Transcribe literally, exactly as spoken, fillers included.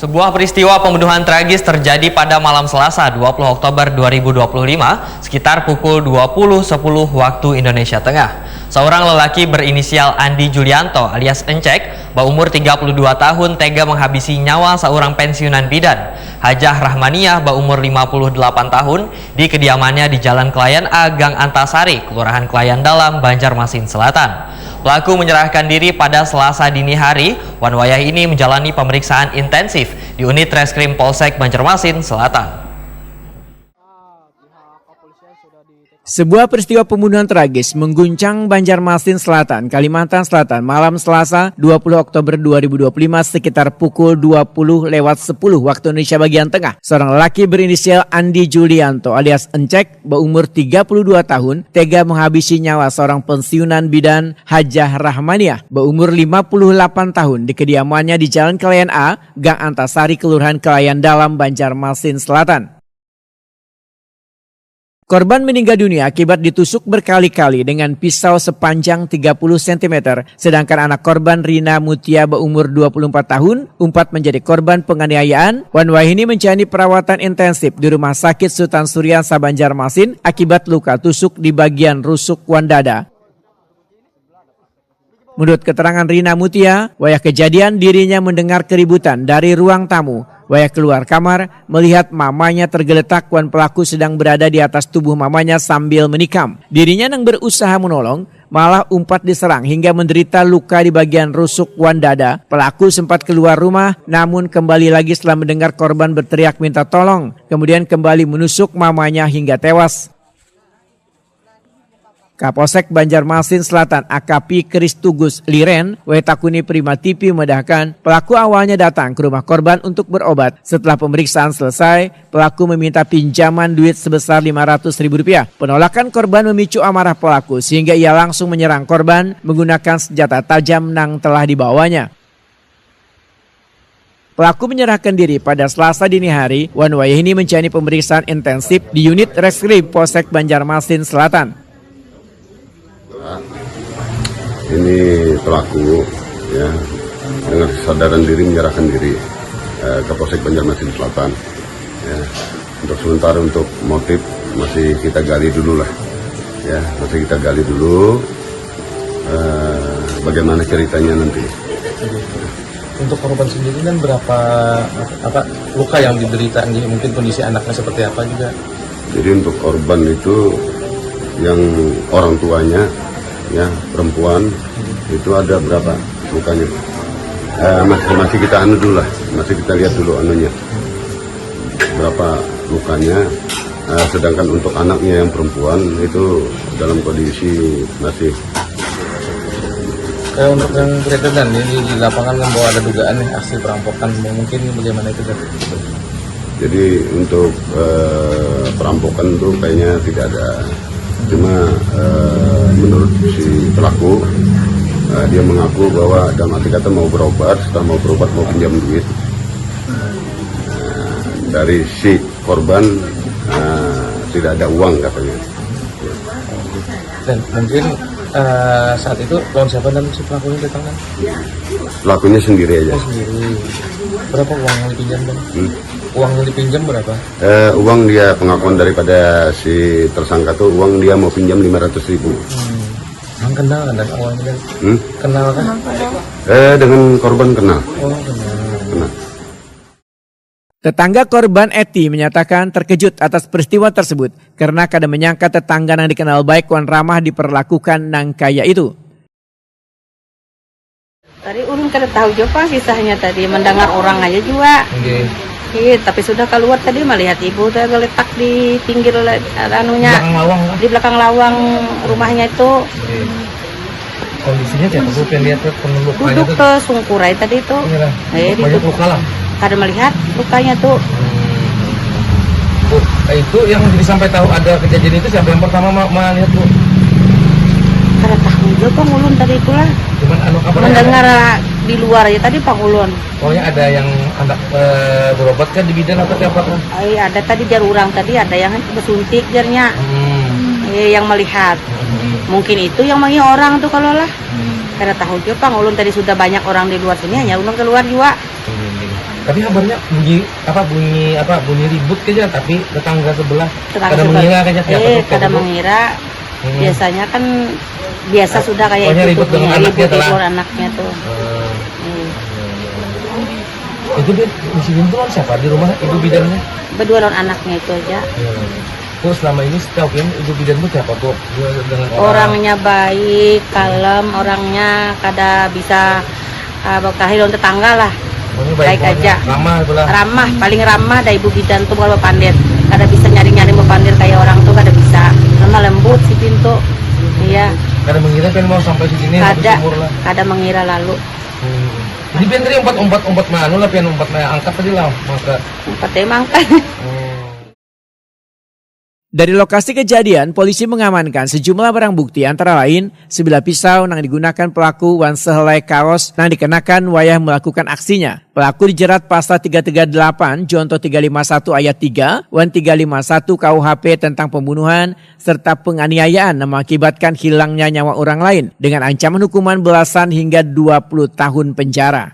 Sebuah peristiwa pembunuhan tragis terjadi pada malam Selasa, dua puluh Oktober dua ribu dua puluh lima, sekitar pukul dua puluh sepuluh waktu Indonesia Tengah. Seorang lelaki berinisial Andi Julianto alias Encek, berumur tiga puluh dua tahun, tega menghabisi nyawa seorang pensiunan bidan, Hajah Rahmaniah, berumur lima puluh delapan tahun, di kediamannya di Jalan Kelayan A, Gang Antasari, Kelurahan Kelayan Dalam, Banjarmasin Selatan. Pelaku menyerahkan diri pada Selasa dini hari, wan wayah ini menjalani pemeriksaan intensif di Unit Reskrim Polsek Banjarmasin Selatan. Sebuah peristiwa pembunuhan tragis mengguncang Banjarmasin Selatan, Kalimantan Selatan, malam Selasa, dua puluh Oktober dua ribu dua puluh lima, sekitar pukul dua puluh lewat sepuluh waktu Indonesia bagian tengah. Seorang lelaki berinisial Andi Julianto alias Encek, berumur tiga puluh dua tahun, tega menghabisi nyawa seorang pensiunan bidan, Hajah Rahmaniah, berumur lima puluh delapan tahun, di kediamannya di Jalan Kelayan A, Gang Antasari, Kelurahan Kelayan Dalam, Banjarmasin Selatan. Korban meninggal dunia akibat ditusuk berkali-kali dengan pisau sepanjang tiga puluh sentimeter, sedangkan anak korban, Rina Mutia, berumur dua puluh empat tahun, umpat menjadi korban penganiayaan, wan wayah ini menjalani perawatan intensif di Rumah Sakit Sultan Surya sa-Banjarmasin akibat luka tusuk di bagian rusuk wan dada. Menurut keterangan Rina Mutia, wayah kejadian dirinya mendengar keributan dari ruang tamu. Wayah keluar kamar, melihat mamanya tergeletak wan pelaku sedang berada di atas tubuh mamanya sambil menikam. Dirinya nang berusaha menolong, malah umpat diserang hingga menderita luka di bagian rusuk wan dada. Pelaku sempat keluar rumah, namun kembali lagi setelah mendengar korban berteriak minta tolong, kemudian kembali menusuk mamanya hingga tewas. Kapolsek Banjarmasin Selatan A K P Kristugus Liren, W Takuni Prima T V, memedahkan, pelaku awalnya datang ke rumah korban untuk berobat. Setelah pemeriksaan selesai, pelaku meminta pinjaman duit sebesar lima ratus ribu rupiah. Penolakan korban memicu amarah pelaku sehingga ia langsung menyerang korban menggunakan senjata tajam nang telah dibawanya. Pelaku menyerahkan diri pada Selasa dini hari, wan wayah ini menjalani pemeriksaan intensif di Unit Reskrim Polsek Banjarmasin Selatan. Ini pelaku, ya, dengan kesadaran diri menyerahkan diri eh, ke Polsek Banjarmasin Selatan. Ya. Untuk sementara, untuk motif masih kita gali dulu lah, ya, masih kita gali dulu eh, bagaimana ceritanya nanti. Untuk korban sendiri kan berapa apa luka yang diderita, mungkin kondisi anaknya seperti apa juga? Jadi untuk korban itu, yang orang tuanya, ya, perempuan, itu ada berapa lukanya? Eh, masih masih kita anu dulu lah, masih kita lihat dulu anunya, berapa lukanya. Eh, sedangkan untuk anaknya yang perempuan itu dalam kondisi masih Kayak untuk yang kejadian ini di lapangan kan bahwa ada dugaan nih aksi perampokan, mungkin bagaimana itu? Jadi untuk eh, perampokan tuh kayaknya tidak ada. Cuma eh, menurut si pelaku, eh, dia mengaku bahwa dalam arti kata mau berobat, setelah mau berobat mau pinjam duit. Nah, dari si korban eh, tidak ada uang katanya. Dan mungkin eh, saat itu lawan siapa dan si pelakunya datang kan? Pelakunya sendiri aja. Oh sendiri. Berapa uang yang dipinjam bang? Uang yang dipinjam berapa? Eh, uang dia pengakuan daripada si tersangka tuh, uang dia mau pinjam lima ratus ribu. Yang kenal kan dan awalnya kan? Hmm? Kenal kan? Eh, dengan korban kenal. Oh kenal. Kenal. Tetangga korban, Eti, menyatakan terkejut atas peristiwa tersebut karena kada menyangka tetangga nang dikenal baik wan ramah diperlakukan nang kaya itu. Tadi ulun kada tahu jua pang kisahnya tadi, mendengar orang aja jua. Nggih. Iya, tapi sudah keluar tadi melihat ibu tergeletak di pinggir le- anunya, Belakang lawang lah. Di belakang lawang rumahnya itu. Nggih. Kondisinya siapa bu? Pengen lihat tuh penelukanya Duduk tuh. Tuh sungkurai tadi tuh. Iya lah. Eh, Banyak duduk. Luka lah. Kada melihat lukanya tuh. Bu, itu yang jadi sampai tahu ada kejadian itu siapa yang pertama ma- melihat bu? Kada tahu juga pang ulun tadi itulah. Cuman anu apa? Mendengar di luar aja tadi pang ulun. Pokoknya ada yang anak eh, berobat kan di bidan atau siapa kan? Ai ada tadi jar urang tadi ada yang bersuntik jarnya. Hmm. Eh, yang melihat. Mungkin itu yang manggil orang tuh kalau lah. Kada tahu juga pang ulun tadi sudah banyak orang di luar sini hanya ulun keluar juga. Nggih, nggih. Tapi habarnya bunyi apa bunyi apa bunyi ribut aja, tapi tetangga sebelah Tetangga kada sebelah. mengira aja siapa Eh, tuh kada dulu. Mengira. Hmm. Biasanya kan biasa sudah kayak Pokoknya gitu ribut dengan bunyi, anaknya ribut tuh lah. Ribut anaknya tuh. Eh, Hmm. itu dia di sini tuh kan siapa di rumah ibu bidannya? Berdua lawan anaknya itu aja. Ya. Terus selama ini setahu kan ibu bidan tuh siapa tuh? Dia dengan orang. Orangnya baik, kalem, orangnya kada bisa uh, berkelahi lawan tetangga lah. Pokoknya Baik pokoknya. Aja. Ramah itulah. Ramah, paling ramah dari ibu bidan tuh kalau bapandir. Kada bisa nyari-nyari bapandir kayak orang tuh kada bisa. Lemah lembut si pintu. Iya. Kada mengira kan mau sampai di sini habis Kada, umur lah. Kada mengira lalu. Hmm. Jadi pian tadi umpat umpat umpat manu lah pian umpat maya angkat tadi lah mangka. Empat emang kan. Hmm. Dari lokasi kejadian, polisi mengamankan sejumlah barang bukti antara lain sebilah pisau yang digunakan pelaku wan sehelai kaos yang dikenakan wayah melakukan aksinya. Pelaku dijerat pasal tiga tiga delapan, Jonto tiga lima satu ayat tiga, wan tiga lima satu K U H P tentang pembunuhan serta penganiayaan yang mengakibatkan hilangnya nyawa orang lain dengan ancaman hukuman belasan hingga dua puluh tahun penjara.